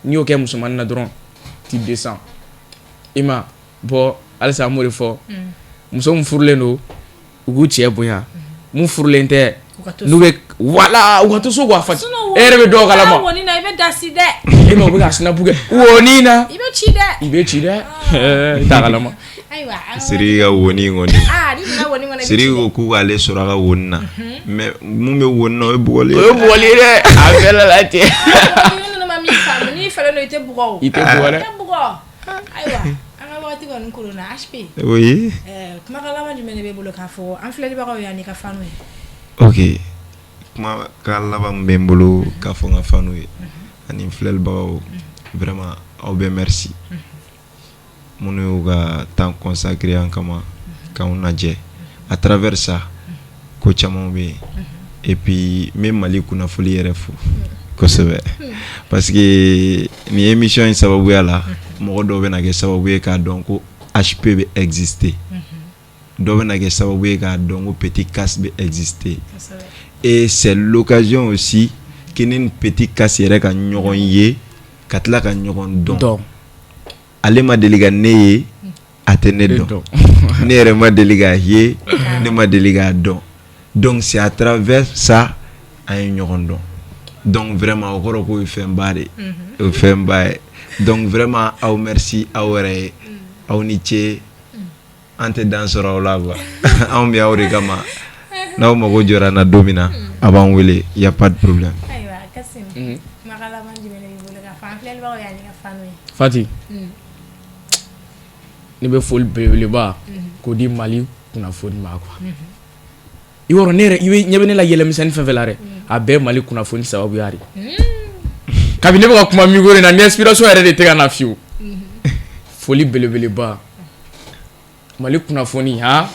n'i y'o kɛ musomanin na dɔrɔn, tu descends. I ma bɔn, halisa an b'o de fɔ, muso min furulen don, u k'u cɛ bonya. Mun furulen tɛ, U ka to n'u bɛ, voilà, u ka to so quoi. Fati, e yɛrɛ bɛ dɔw kalama. Kɔni na, i bɛ dasi dɛ. E ma, u bɛ ka snap kɛ woni na. I bɛ ci dɛ. I bɛ ci dɛ, i t'a kalama. Ayiwa, an ka Sidiki ka woni kɔni. Ah, ni donna woni kɔnɔ, i bɛ ci Sidiki dɛ. ko k'u k'ale sɔrɔ a ka woni na, mais mun bɛ woni na, o ye bugɔli O ye bugɔli ye dɛ, a bɛɛ la la ten. Ni ninnu ma min faamu, n'i fɛlen don, i tɛ bugɔ o. I tɛ bugɔ I dɛ. tɛ bugɔ. Ayiwa, an ka wagati kɔni koronna, HP. Oui. Kumakan laban jumɛn de b'e bolo k'a fɔ an filɛlibagaw ye ani ka fanw ye? Ok, kuma ka laban min bɛ n bolo k'a fɔ n ka fanw ye ani n filɛlibagaw, vraiment aw bɛɛ merci, minnu y'u ka temps consacré an kama k'anw lajɛ à travers ça. Ko caman bɛ yen. Et puis n bɛ Mali kunnafoni yɛrɛ fo kosɛbɛ, parce que nin émission in sababuya la, mɔgɔ dɔw bɛna kɛ sababu ye k'a dɔn ko HP bɛ exister, dɔw bɛna kɛ sababu ye k'a dɔn ko Petit Casse bɛ exister. Et c'est l'occasion aussi que ne ni Petit Casse yɛrɛ ka ɲɔgɔn ye, ka tila ka ɲɔgɔn dɔn. Dɔn. Ale ma deli ka ne ye, a tɛ ne dɔn, ne yɛrɛ ma deli k'a ye, ne ma deli k'a dɔn. Donc c'est à travers ça an ye ɲɔgɔn dɔn. Donc vraiment o kɔrɔ k'o ye fɛnba de ye, o ye fɛnba ye. Donc vraiment aw merci, aw yɛrɛ ye, aw ni ce. An tɛ dan sɔrɔ aw la quoi, anw bɛ aw de kama. N'aw mago jɔra an na don min na, a b'an wele, y a pas de problème. Ayiwa Kassim, kumakan laban jumɛn de b'i bolo k'a fɔ an filɛlibagaw ye ani ka fanw ye? Fati, ne bɛ foli belebeleba k'o di Mali kunnafoni ma quoi. I yɔrɔ ne yɛrɛ, i bɛ ɲɛ bɛ ne la yɛlɛmisɛnnin fɛn fɛn la dɛ, a bɛɛ ye Mali kunnafoni sababuya de. Kabini ne bɛ ka kuma micro in na, ni inspiration yɛrɛ de tɛ ka na fiyewu. Foli belebeleba Mali kunnafoni, han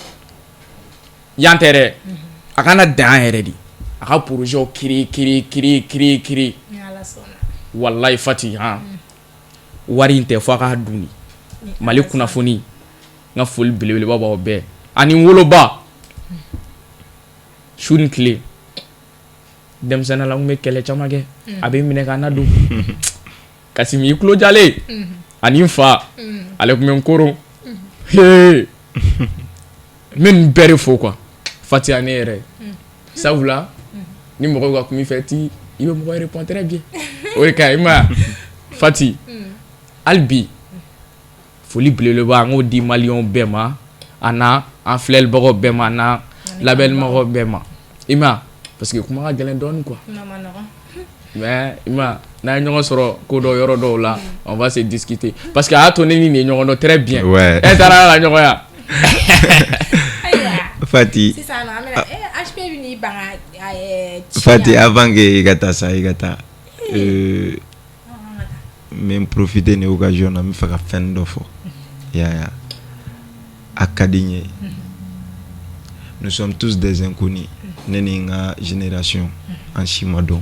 yan tɛ dɛ, a kana dan an yɛrɛ de, a ka projet créer, créer, créer, créer, créer. Ni Ala sɔnna. Walayi Fati, han wari in tɛ fo a k'a dun de. Mali kunnafoni, n ka foli belebeleba b'aw bɛɛ ani n woloba. Su ni tile, denmisɛnnin la, n kun bɛ kɛlɛ caman kɛ, a bɛ n minɛ k'a nadon. Kasimi, i tulo jalen, ani n fa, ale tun bɛ n koron. Hee, n bɛ nin bɛɛ de fo quoi, Fatiya ne yɛrɛ. Sabula ni mɔgɔw ka kuma i fɛ, ti i bɛ mɔgɔ répond très bien, o de ka ɲi i ma ye. Fati, hali bi foli belebeleba, an k'o di maliyɛnw bɛɛ ma, a n'a an filɛlibagaw bɛɛ ma, a n'a lamɛnibagaw bɛɛ ma, i ma ye, parce que kuma ka gɛlɛn dɔɔnin quoi. Kuma ma nɔgɔn. Mais i ma, n'an ye ɲɔgɔn sɔrɔ ko dɔ yɔrɔ dɔw la, on va se discuter, parce que a y'a to ne ni nin ye ɲɔgɔn dɔn très bien. E taara ka ɲɔgɔn ya. Ayiwa. Fati. Sisan nɔ, an bɛna HP bɛ n'i ban ka ci Fati, yan. avant que i ka taa sa, i ka taa, An ka taa. n bɛ n profiter ni occasion na, n bɛ fɛ ka fɛn dɔ fɔ. I y'a ye, a ka di n ye. Nous sommes tous des inconnus, ne ni n ka génération, an si ma dɔn.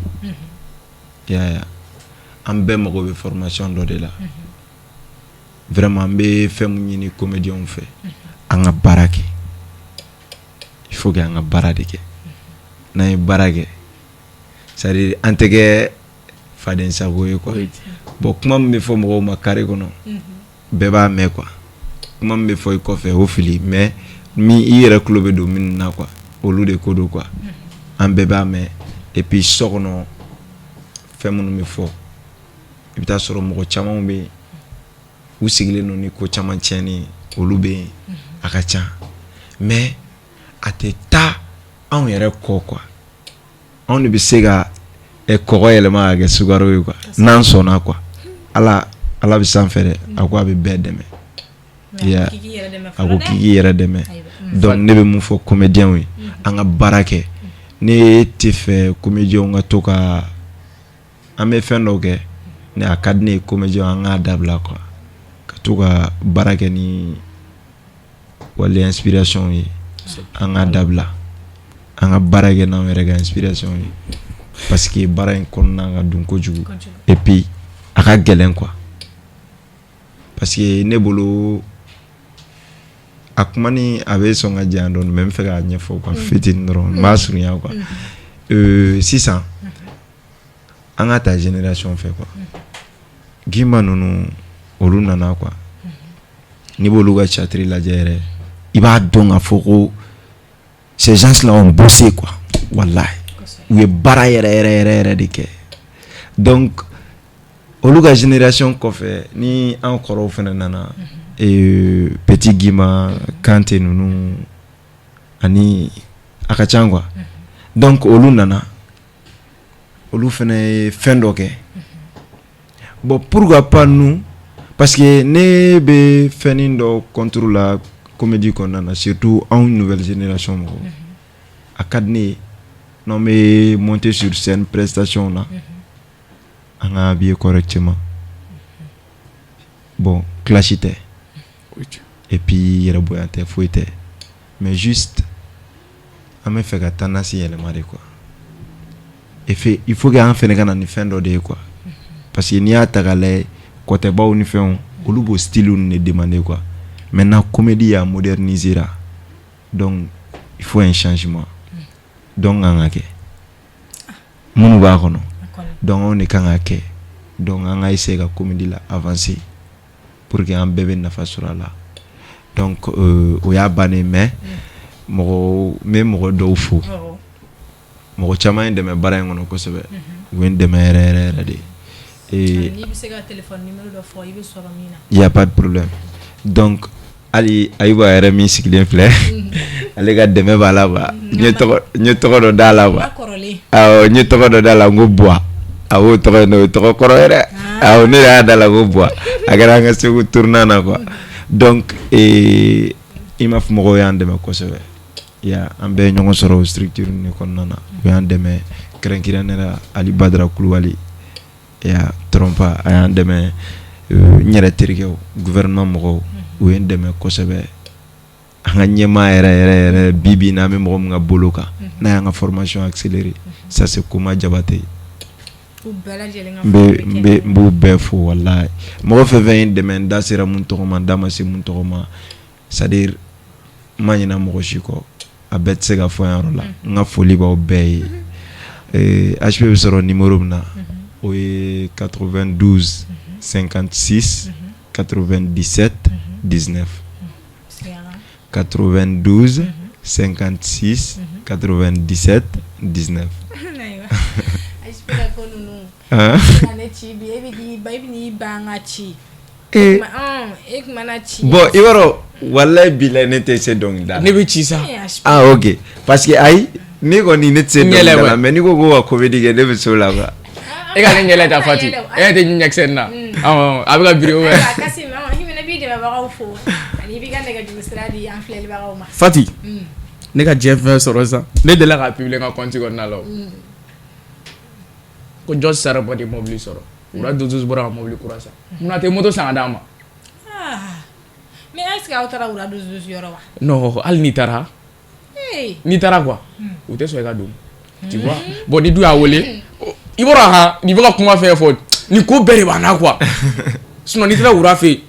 I y'a ye, an bɛɛ mago bɛ formation dɔ de la. Vraiment n bɛ fɛn min ɲini comédiens fɛ, an ka baara kɛ. Il faut que an ka baara de kɛ. N'an ye baara kɛ, c'est à dire an tɛ kɛ faden sago ye quoi. Bon, kuma min bɛ fɔ mɔgɔw ma carré kɔnɔ, bɛɛ b'a mɛn quoi. Kuma min bɛ fɔ i kɔfɛ, o fili, mais min i yɛrɛ tulo bɛ don minnu na quoi, olu de ko don quoi. An bɛɛ b'a mɛn. Et puis so kɔnɔ, fɛn minnu bɛ fɔ, i bɛ taa sɔrɔ mɔgɔ caman bɛ yen, u sigilen don ni ko caman tiɲɛni ye, olu bɛ yen, a ka ca, mais a tɛ taa anw yɛrɛ kɔ quoi. Anw de bɛ se ka kɔgɔ yɛlɛma ka kɛ sukaro ye quoi, n'an sɔnna quoi. Ala, Ala bɛ sanfɛ dɛ, a ko a bɛ bɛɛ dɛmɛ. Mais a ko k'i k'i yɛrɛ dɛmɛ A fɔlɔ ko dɛ. k'i k'i yɛrɛ dɛmɛ. Ayiwa. Donc ne bɛ mun fɔ comédien ye, an ka baara kɛ. Ne tɛ fɛ comédien ka to ka an bɛ fɛn dɔw kɛ. Ne a ka di ne ye, comédien, an k'a dabila quoi, ka to ka baara kɛ ni wali inspiration ye. An k'a dabila, an ka baara kɛ n'anw yɛrɛ ka inspiration ye, parce que baara in kɔnɔna ka dun kojugu. Kojugu. Et puis a ka gɛlɛn quoi, parce que ne bolo, a kuma ni a bɛ sɔn ka janya dɔɔni, mais n bɛ fɛ k'a ɲɛfɔ quoi, fitinin dɔrɔn, n b'a surunya quoi. Sisan an ka ta génération fɛ quoi, Gimba ninnu, olu nana quoi. N'i b'olu ka théâtre lajɛ yɛrɛ, i b'a dɔn k'a fɔ ko ces gens là ont bossé quoi. Wallahi, u ye baara yɛrɛ yɛrɛ yɛrɛ yɛrɛ de kɛ. Donc Olu ka génération kɔfɛ, ni an kɔrɔw fana nana, Petit Guimba, Kante ninnu ani a ka ca quoi. Donc olu nana, olu fana ye fɛn dɔ kɛ. Bon, pourquoi pas nous? Parce que ne bɛ fɛnnin dɔ contre la comédie kɔnɔna na, surtout anw nouvelle génération mɔgɔw. A ka di ne ye n'an bɛ monter sur scène, prestation na, an ka habiller correctement. Bon, clash tɛ et puis yɛrɛ bonya tɛ, foyi tɛ, mais juste an bɛ fɛ ka tendance yɛlɛma de quoi. Et fait, il faut que an fɛnɛ ka na ni fɛn dɔ de ye quoi, parce que n'i y'a ta k'a lajɛ, kɔtɛbaw ni fɛnw, olu b'o style ninnu de demander quoi. Maintenant, comédie y'a moderniser la, donc il faut un changement. Donc an ka kɛ minnu b'a kɔnɔ, donc anw de kan ka kɛ. Donc an ka essayer ka comédie la avancer pour que an bɛɛ bɛ nafa sɔrɔ a la. Donc o y'a bannen. Mais mɔgɔ n bɛ mɔgɔ dɔw fo, mɔgɔ caman ye n dɛmɛ baara in kɔnɔ kosɛbɛ, u ye n dɛmɛ yɛrɛ yɛrɛ yɛrɛ de. Et n'i bɛ se ka téléphone numéro dɔ fɔ, i bɛ sɔrɔ min na. Il y a pas de problème. Donc hali Ayuba yɛrɛ min sigilen filɛ, ale ka dɛmɛ b'a la quoi. N ye tɔgɔ dɔ d'a la quoi. Awɔ, n ye tɔgɔ dɔ d'a la n ko Buwa. Awɔ, o tɔgɔ in, o ye tɔgɔ kɔrɔ ye dɛ. Awɔ, ne de y'a d'a la ko Buwa. A kɛra an ka Segu tournant na quoi. Donc IMAF mɔgɔw y'an dɛmɛ kosɛbɛ. Ya, an bɛɛ ye ɲɔgɔn sɔrɔ o structure nin kɔnɔna na. U y'an dɛmɛ, kɛrɛnkɛrɛnnenya la Ali Badara Kulubali ya Trɔnpa, a y'an dɛmɛ. N yɛrɛ terikɛw, gouvernement mɔgɔw, u ye n dɛmɛ kosɛbɛ. An ka ɲɛmaa yɛrɛ yɛrɛ yɛrɛ, bi bi in na, an bɛ mɔgɔ min ka bolo kan, n'a y'an ka formation accélérée, ça c'est Koma Jabate. N bɛ n bɛ n b'u bɛɛ fo walahi. Mɔgɔ fɛn fɛn ye n dɛmɛ, n da sera mun tɔgɔ ma, n da ma se mun tɔgɔ ma, c'est à dire n ma ɲinɛ mɔgɔ si kɔ. A bɛɛ tɛ se ka fɔ yan yɔrɔ la. N ka foli b'aw bɛɛ ye. HP bɛ sɔrɔ numéro min na, o ye 92 56 97 19, 92 56 97 19. Ayiwa, ko ninnu ne ci bi, e bɛ k'i ba, e bɛ n'i ban ka ci e tun mana ci. Bon, i b'a dɔn, walayi bilayi, ne tɛ se dɔnkilida la. Ne bɛ ci sa. Ah ok, parce que ayi, ne kɔni ne tɛ se dɔnkilida la, mais n'i ko ko ka comédie kɛ, ne bɛ se o la quoi. E ka ne ɲɛlɛ ta Fati, e ɲɛ tɛ ɲɛkisɛ nin na, awɔ, a bɛ ka biri o. Kassim, i fana b'i dɛmɛbagaw fo ani i b'i ka nɛgɛjuru sira di an filɛlibagaw ma. Fati, ne ka diɲɛ fɛn sɔrɔ sisan, ne delila k'a publier n ka compte kɔnɔna la o, ko jɔn Sarabɔ de mobili sɔrɔ, Wura 12 bɔra ka mobili kura san, munna a tɛ moto san ka d'an ma? Mais est ce que aw taara Wura 12 yɔrɔ wa? Non, hali n'i taara, n'i taara quoi, u tɛ sɔn i ka don, tu vois. Bon, ni du y'a wele, i bɔra han, nin bɛ ka kuma fɛn fɔ, nin ko bɛɛ de b'an na quoi. Sinon n'i taara Wura fɛ yen,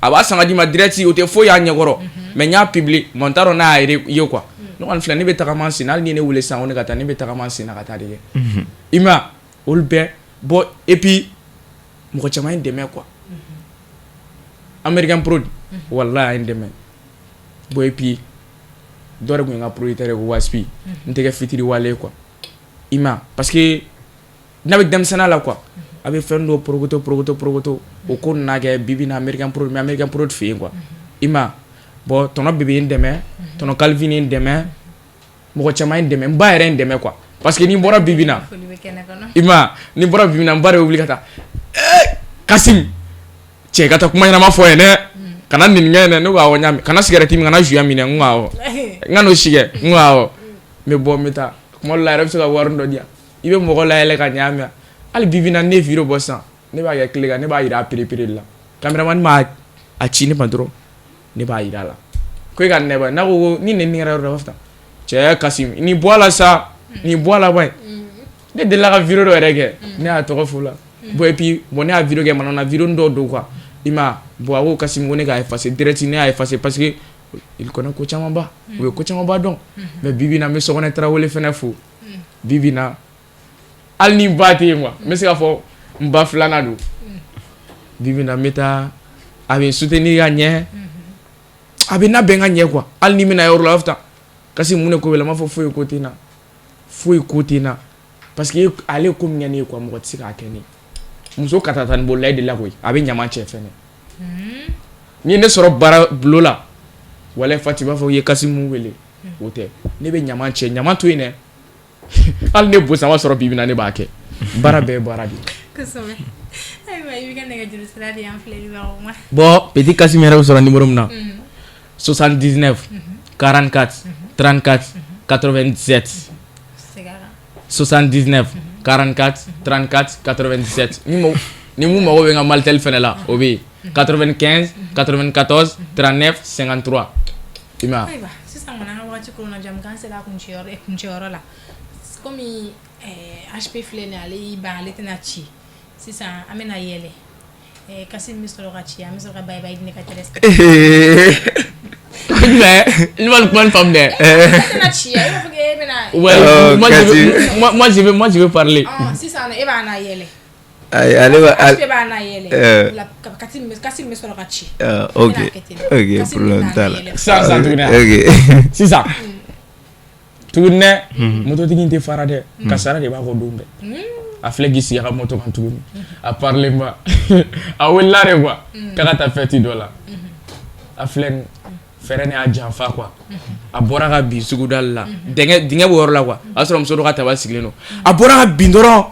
a b'a san ka d'i ma direct, o tɛ foyi y'a ɲɛkɔrɔ. Mais n y'a publier, bon, n t'a dɔn n'a y'a ye quoi. Ne kɔni filɛ, ne bɛ tagama n sen na, hali ni ne wele sisan ko ne ka taa, ne bɛ tagama n sen na ka taa de kɛ. I ma ye, olu bɛɛ. Bon, et puis mɔgɔ caman ye n dɛmɛ quoi. American Prod, walahi, a ye n dɛmɛ. Bon, et puis dɔ de tun ye n ka producteur ye ko Waspi, n tɛ kɛ fitiriwale ye quoi. I ma ye, parce que n'a bɛ denmisɛnninya la quoi, a bɛ fɛn dɔ porokoto porokoto porokoto, o ko nana kɛ bi bi in na American Prod, n bɛ American Prod fɛ yen quoi. I ma ye, bon, tɔnɔ Bebe ye n dɛmɛ, tɔnɔ Calvin ye n dɛmɛ, mɔgɔ caman ye n dɛmɛ, n ba yɛrɛ ye n dɛmɛ quoi. Parce que n'i bɔra bi bi in na, i ma ye, n'i bɔra bi bi in na, n ba de bɛ wuli ka taa, ee Kassim, cɛ ka taa kuma ɲɛnama fɔ ye dɛ, kana nin kɛ dɛ. Ne ko awɔ, n y'a mɛn. Kana cigarette min, kana joint minɛ. N ko awɔ. N ka n'o si kɛ. N ko awɔ. N bɛ bɔ, n bɛ taa. Kuma dɔ la a yɛrɛ bɛ se ka wari dɔ di yan, i bɛ mɔgɔ layɛlɛ ka ɲɛ mɛn. Hali bi bi in na, ne ye vidéo bɔ sisan, ne b'a kɛ tile kan, ne b'a yira a perepere de la. Caméraman b'a a ci ne ma dɔrɔn, ne b'a yira a la ko e ka nɛ ba n'a ko ni nɛni kɛra yɔrɔ dɔ la, a b'a fɔ tan: cɛ Kassim, nin bɔ a la sa, nin bɔ a la ba. Ne delila ka vidéo dɔ yɛrɛ kɛ, ne y'a tɔgɔ f'o la. Bon, et puis bon, ne y'a vidéo kɛ mana na, vidéo dɔw don quoi. I ma ye, bon, a ko Kassim ko ne k'a effacer direct, ne y'a effacer parce que il connaît ko caman ba, u ye ko caman ba dɔn. Mais bi bi in na, n bɛ Sɔgɔnɛ Tarawele fɛnɛ fo. Bi bi in na, hali ni n ba tɛ yen quoi, n bɛ se k'a fɔ n ba filanan don. Bi bi in na, n bɛ taa, a bɛ n soutenir ka ɲɛ, a bɛ n labɛn ka ɲɛ quoi. Hali ni n bɛna yɔrɔ la, a b'a fɔ tan: Kassim, mun de ko bɛ la? N b'a fɔ foyi ko tɛ n na, foyi ko tɛ n na, parce que ale ye ko min kɛ ne ye quoi, mɔgɔ tɛ se k'a kɛ ne ye. Muso ka taa ni bolola de la koyi, a bɛ ɲama cɛ fɛnɛ. N'i ye ne sɔrɔ baara bulon la, walayi Fati, b'a fɔ i ye Kasimu wele, o tɛ. Ne bɛ ɲama cɛ, ɲama to yen dɛ. Hali ne bosama sɔrɔ bi bi in na, ne b'a kɛ. Baara bɛɛ ye baara de ye. Kosɛbɛ. Ayiwa, i b'i ka nɛgɛjuru sira di an filɛlibagaw ma. Bon, petit Kasim yɛrɛ bɛ sɔrɔ numéro min na, 79 44 34 97. Segin a kan. 79 44 34 97. Ni mun mago bɛ n ka Malitel fɛnɛ la, o bɛ yen, 95 94 39 53, i m'a ye. Ayiwa, sisan kɔni, an ka wagati koronna, jamukan sera a kuncɛyɔrɔ la. Komi HP filɛ nin ye, ale y'i ban, ale tɛna ci. Sisan an bɛna yɛlɛ. Kasim bɛ sɔrɔ ka ci, an bɛ sɔrɔ ka bye bye di ne ka Mais i ma nin kuma nin faamu dɛ. E tɛna ci, e b'a fɔ k'e bɛna. Ouais, Oh, moi, je Kasi. veux, moi, je veux parler. Ɔn, sisan e b'a n'a yɛlɛ. Ayi, ale b'a HP b'a n'a yɛlɛ. La Kasim bɛ sɔrɔ ka ci. Ok. An bɛna kɛ ten. Ok. Kasim bɛ Problème taa t'a n'a la. yɛlɛ. Sisan sisan tuguni a? Ok. Sisan tuguni dɛ, mototigi in tɛ fara dɛ, kasara de b'a kɔ don bɛɛ. A filɛ k'i sigi a ka moto kan tuguni, a parilen ba, a wulila de quoi, k'a ka taa fête dɔ la. A filɛ nin fɛɛrɛ ni y'a janfa quoi. A bɔra ka bin suguda la, dingɛ dingɛ b'o yɔrɔ la quoi. A y'a sɔrɔ muso dɔ ka taba sigilen don. A bɔra ka bin dɔrɔn,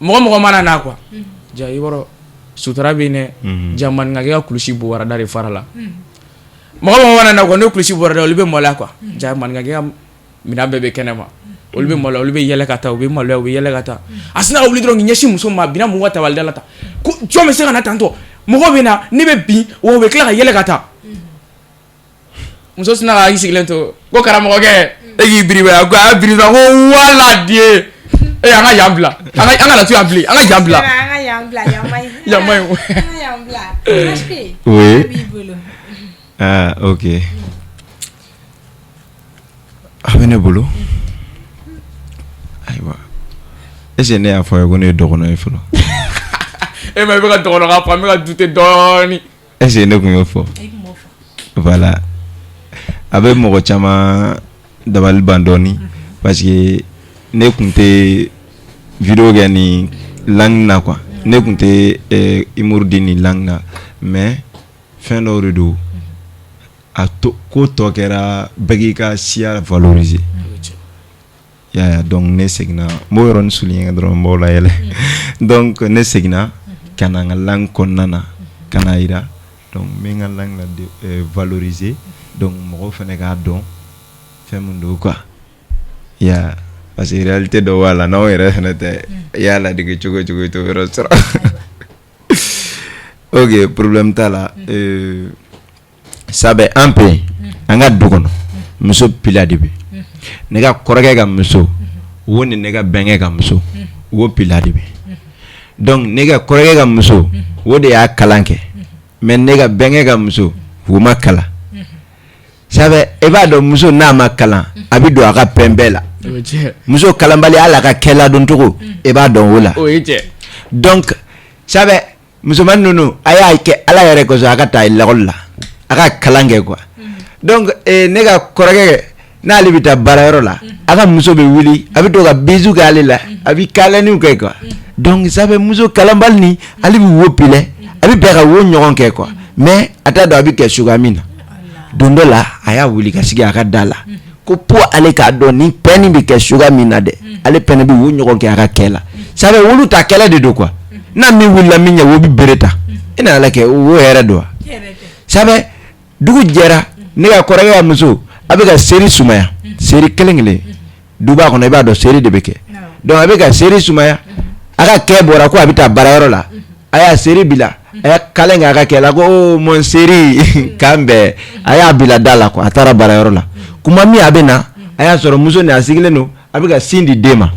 mɔgɔ mɔgɔ mana na quoi, ja i b'a dɔn sutura bɛ yen dɛ. Ja maninkakɛ ka kulusi bowarada de fara la. Mɔgɔ mɔgɔ mana na quoi, n'o kulusi bɔra, olu bɛ maloya quoi. Ja maninkakɛ ka minɛn bɛɛ bɛ kɛnɛ ma, olu bɛ maloya, olu bɛ yɛlɛ ka taa, u bɛ maloya, u bɛ yɛlɛ ka taa. A sinna ka wuli dɔrɔn k'i ɲɛsin muso ma. A binna mun ka tabalida la tan ko jɔn bɛ se ka na tantɔ? Mɔgɔ bɛ na, ne bɛ bin wa, u bɛ tila ka yɛlɛ ka taa. Muso sinna k'i sigilen to ko karamɔgɔkɛ, e k'i biri a ko a y'a biri dɔrɔn ko wala die e, an ka yan bila, an ka na to yan bilen, an ka yan bila. An ka yan bila, yan man ɲi. Yan man ɲi. An ka yan bila. HP. Oui. A b'i bolo. Ah, ok, a bɛ ne bolo. Ayiwa, est ce que ne y'a fɔ a ye ko ne ye dɔgɔnɔ ye fɔlɔ? E ma, i bɛ ka dɔgɔnɔkan fɔ, an bɛ ka douter dɔɔni. Est ce que ne tun y'o fɔ? I kun b'o fɔ. Voilà, a bɛ mɔgɔ caman dabali ban dɔɔni, parce que ne tun tɛ vidéo kɛ nin langue na quoi. Ne tun tɛ humour di nin langue na, mais fɛn dɔw de don a to ko tɔ kɛra bɛɛ k'i ka siya valoriser. I y'a ye? Donc ne seginna, n b'o yɔrɔnin souligner dɔrɔn, n b'o layɛlɛ. Donc ne seginna ka na n ka langue kɔnɔna na, ka na yira. Donc n bɛ n ka langue la valoriser, donc mɔgɔw fana k'a dɔn fɛn min don quoi. I y'a ye? Parce que réalité dɔ b'a la, n'anw yɛrɛ fana tɛ, i y'a ladege cogo o cogo, i t'o yɔrɔ sɔrɔ. Ok, problème t'a la. Sabɛ an fɛ yen, an ka du kɔnɔ, muso pila de bɛ. Ne ka kɔrɔkɛ ka muso wo ni ne ka bɛnkɛ ka muso wo pila de bɛ. Donc ne ka kɔrɔkɛ ka muso wo de y'a kalan kɛ, mais ne ka bɛnkɛ ka muso wo ma kalan. Sabɛ i b'a dɔn, muso n'a ma kalan, a bɛ don a ka pɛn bɛɛ la. O ye tiɲɛ. Muso kalanbali, hali a ka kɛ ladoncogo, i b'a dɔn o la. O ye tiɲɛ. Donc sabɛ musomanin ninnu, a y'a kɛ ala yɛrɛ kosɔn, a ka taa lakɔli la, a ka kalan kɛ quoi. Donc ne ka kɔrɔkɛ, n'ale bɛ taa baarayɔrɔ la, a ka muso bɛ wuli, a bɛ to ka bisou kɛ ale la, a bɛ câlin kɛ quoi. Donc sabɛ muso kalanbali ni ale bɛ wo pilɛ, a bɛ bɛn ka wo ɲɔgɔn kɛ quoi, mais a t'a dɔn a bɛ kɛ cogoya min na. Don dɔ la, a y'a wuli ka sigi a ka da la ko pour ale k'a dɔn ni pɛni bɛ kɛ cogoya min na dɛ, ale pɛnɛ bɛ wo ɲɔgɔn kɛ a ka kɛ la. Sabɛ olu ta kɛlɛ de don quoi. N'a min wulila min ɲɛ, wo bɛ bere ta. E na ala kɛ wo yɛrɛ don wa? Yɛrɛ tɛ. Sabɛ dugu jɛra, ne ka kɔrɔkɛ ka muso a bɛ ka seri sumaya, seri kelen kelen duba kɔnɔ, i b'a dɔn seri de bɛ kɛ. Donc a bɛ ka seri sumaya, a ka kɛ bɔra ko a bɛ taa baarayɔrɔ la, a y'a seri bila, a y'a câlin kɛ a ka kɛ la ko oh mon chéri, k'an bɛn. A y'a bila da la quoi, a taara baarayɔrɔ la. Kuma min a bɛ na, a y'a sɔrɔ muso ni a sigilen don, a bɛ ka sin di den ma.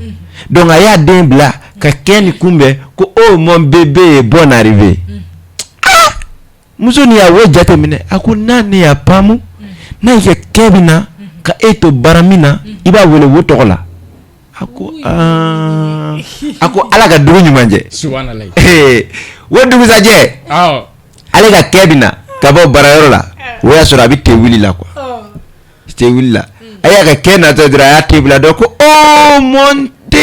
Donc a y'a den bila ka kɛ ni kunbɛn ko oh mon bébé, bonne arrivée. Muso ni y'a wo jateminɛ, a ko n'a ne y'a paamu n'a y'i kɛ kɛ bɛ na ka e to baara min na, i b'a wele wo tɔgɔ la. A ko aa, a ko ala ka dugu ɲuman jɛ. Subhanallah. Wo dugusajɛ, Awɔ. ale ka kɛ bɛ na ka bɔ baarayɔrɔ la, o y'a sɔrɔ a bɛ te wuli la quoi. Te wuli la, a y'a ka kɛ natɔ dɔrɔn, a y'a te bila dɔrɔn ko oh mon thé.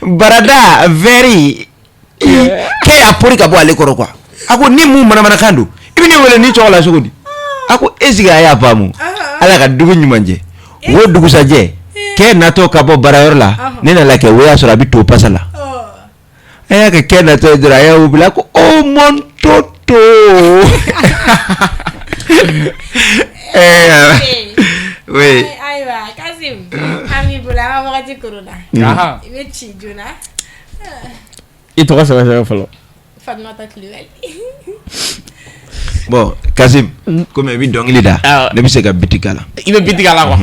Barada verre kɛ y'a pori ka bɔ ale kɔrɔ quoi. A ko ni mun manamanakan don, i bɛ ne wele ni tɔgɔ la cogo di? A ko est ce que a y'a faamu? Ala ka dugu ɲuman jɛ, o dugusajɛ kɛ natɔ ka bɔ baarayɔrɔ la, ne nana kɛ o y'a sɔrɔ a bɛ to pasa la. A y'a kɛ kɛ natɔ ye dɔrɔn, a y'a bila ko oh mon toto. Oui. Ayiwa Kasim, an b'i bolo, an ka wagati koronna. I bɛ ci joona. I tɔgɔ sɛbɛn sɛbɛn fɔlɔ. Fatumata Kulibali. Bon Kasim, komi i bɛ dɔnkili da, ne bɛ se ka beat k'a la. I bɛ beat k'a la quoi.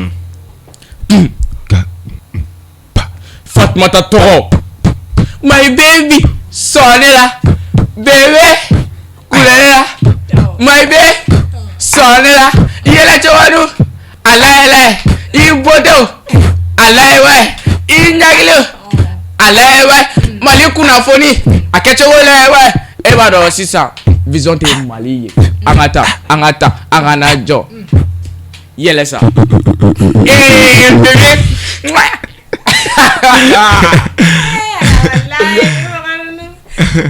Fatumata tɔgɔ. My baby sɔn ne la, bébé kulɛ ne la, my baby sɔn ne la, yɛlɛ cogo dun, a layɛlɛ, i bɔtɔ, a layɛ, i ɲagili, a layɛ, Mali kunnafoni, a kɛcogo layɛ, e b'a dɔn sisan vision tɛ Mali ye, an ka taa, an ka taa, an ka na jɔ, yɛlɛ sa. Ee bébé.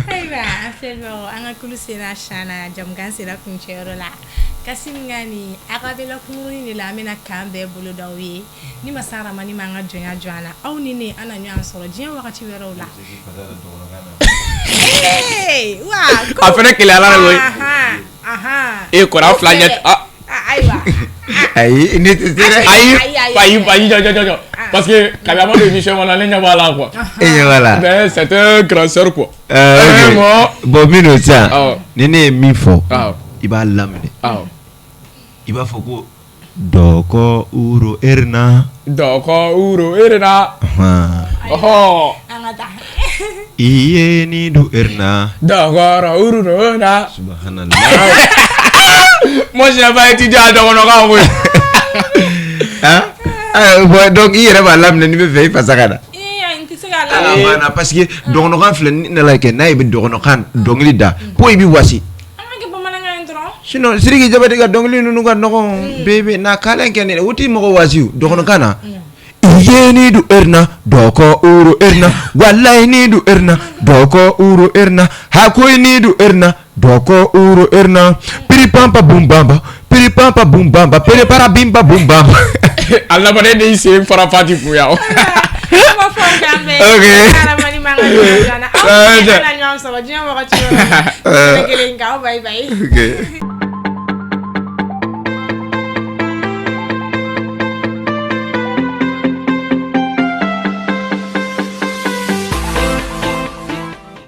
Ayiwa an filɛbagaw, an ka kulu sera sana, jamukan sera kuncɛyɔrɔ la. Kasim Gani, a ka bɛla kunkurunin de la, an bɛna kan bɛɛ bolo d'aw ye. Ni masa Ramani m'an ka jɔnya jɔ an na, aw ni ne an na ɲɔgɔn sɔrɔ diɲɛ wagati wɛrɛw la. A fana keleyala de koyi. E kɔrɔ an fila ɲɛ. Ayiwa. Ayi, ne tɛ se dɛ. Ayi ayi ayi, jɔ jɔ jɔ, parce que kabi a ma don émission kɔnɔ, ne ɲɛ b'a la quoi. E ɲɛ b'a la. Mais c'est un grand sœur quoi. Bon min don sisan, ni ne ye min fɔ, i b'a laminɛ. I b'a fɔ ko dɔkɔ uro erina. Dɔkɔ uro erina. Ɔhɔ. An ka taa. Iye ni du erina. Dɔkɔrɔ uro na. Subhanallah. Moi je n'ai pas étudié à dɔgɔnɔkan koyi. Hein? Bon, donc i yɛrɛ b'a laminɛ n'i bɛ fɛ i fasa ka da. Ee, n tɛ se k'a laminɛ. Banna, parce que dɔgɔnɔkan filɛ ni nana kɛ n'a ye bɛ dɔgɔnɔkan dɔnkili da ko i bɛ wasi. An ka kɛ bamanankan ye dɔrɔn. Sinon Sidiki Jabate ka dɔnkili ninnu ka nɔgɔn bébé na kalan kɛ ne o tɛ mɔgɔ wasi dɔgɔnɔkan na. Iye ni du erina dɔkɔ uro erina walayi ni du erina dɔkɔ uro erina hakoyi ni du erina dɔkɔ uro erina piri pampa bum bamba piri pampa bum bamba pere para bimba bum bamba. A laban e de y'i sen fara Fati kun yan. An b'a fɔ k'an bɛn. Ok. Ramani m'an ka jɔnya jɔ an na. Aw ni ne na ɲɔgɔn sɔrɔ diɲɛ wagati wɛrɛ la. Kelen k'aw bye bye. Ok.